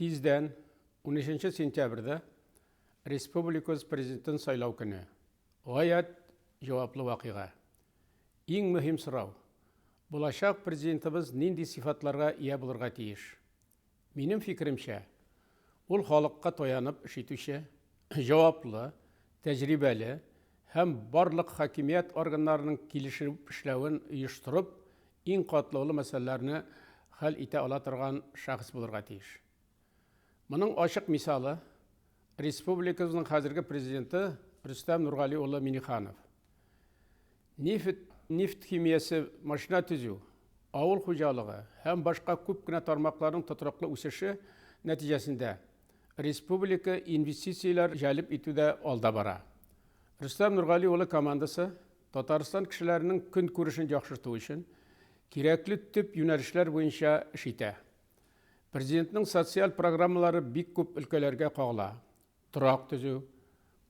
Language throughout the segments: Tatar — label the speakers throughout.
Speaker 1: Тиздән, 13 сентябрьдә, республикабыз Президентын сайлау көне. Гаять җаваплы вакыйга. Иң мөһим сорау, булачак Президентыбыз нинди сыйфатларга ия булырга тиеш? Минем фикеремчә, ул халыкка таянып эш итүче, җаваплы, тәҗрибәле һәм барлык хакимият органнарының килешеп эшләвен оештырып, иң катлаулы мәсьәләләрне хәл итә ала торган шәхес булырга тиеш. Моның ачык мисалы, республикабызның хәзерге Президенты Рөстәм Нургали улы Миннеханов. Нефть, нефть химиясе, машина төзү, авыл хуҗалыгы һәм башка күп кенә тармакларның тотрыклы үсеше нәтиҗәсендә республика инвестицияләр җәлеп итүдә алда бара. Рөстәм Нургали улы командасы Татарстан кешеләренең көнкүрешен яхшырту өчен кирәкле төп юнәлешләр буенча эш итә. Президентның социаль программалары бик күп өлкәләргә кагыла, торак төзү,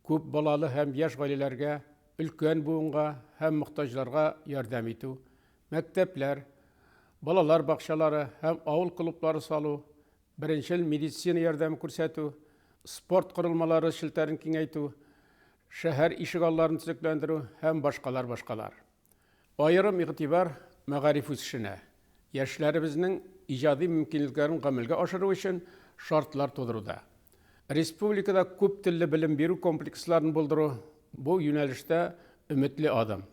Speaker 1: күп балалы һәм яшь гаиләләргә, өлкән буынга һәм мохтаҗларга ярдәм итү, мәктәпләр, балалар бакчалары һәм авыл клублары салу, беренчел медицина ярдәме күрсәтү, спорт корылмалары челтәрен киңәйтү, шәһәр ишегалларын төзекләндерү һәм башкалар башкалар. Аерым игътибар мәгариф үсешенә, яшьләребезнең иҗади мөмкинлекләрен гамәлгә ашыру өчен шартлар тудыруда. Республикада күп телле белем бирү комплексларын булдыру, бу юнәлештә өметле адым.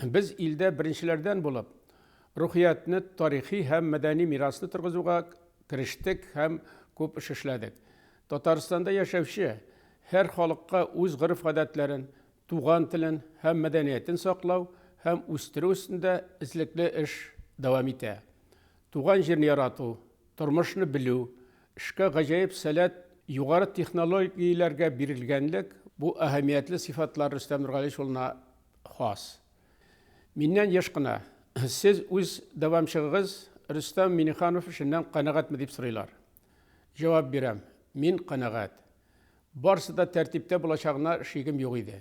Speaker 1: Без илдә беренчеләрдән булып, рухиятне, тарихи һәм мәдәни мирасны торгызуга керештек һәм күп эш эшләдек. Татарстанда яшәүче һәр халыкка үз гореф-гадәтләрен, туган телен һәм мәдәниятен саклау һәм үстерү өстендә эзлекле эш дәвам итә. Туган җирне ярату, тормышны белү, эшкә гаҗәеп сәләт, югары технологияләргә бирелгәнлек, бу әһәмиятле сыйфатлар Рөстәм Нургалиевич улына хас. Миннән еш кына, Сез үз дәвамчыгыгыз Рөстәм Миңнеханов эшеннән канәгатьме, дип сорыйлар. Җавап бирәм, мин канәгать. Барсы да тәртиптә булачагына шигем юк иде.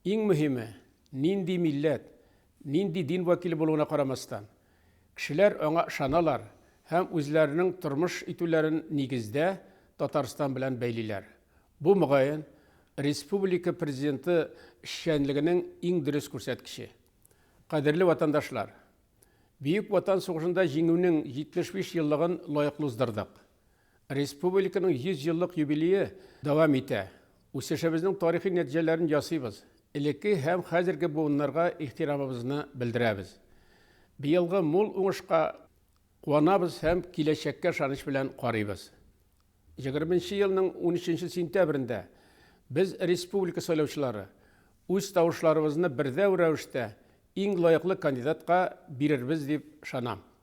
Speaker 1: Иң мөһиме, нинди милләт, нинди дин вәкиле булуына карамастан, кешеләр аңа ышаналар һәм үзләренең тормыш итүләрен нигездә Татарстан белән бәйлиләр. Бу, мөгаен, республика Президенты эшчәнлегенең иң дөрес күрсәткече. Кадерле ватандашлар! Бөек Ватан сугышында Җиңүнең 75 еллыгын лаеклы уздырдык. Республиканың 100 еллык юбилее дәвам итә. Үсешебезнең тарихи нәтиҗәләрен ясыйбыз, элекке һәм хәзерге буыннарга ихтирамыбызны белдерәбез. Быелгы мул уңышка куанабыз һәм киләчәккә ышаныч белән карыйбыз. Егерменче елның унөченче сентябрендә без, республика сайлаучылары, үз тавышларыбызны бердәм рәвештә иң лаеклы кандидатка бирербез дип ышанам.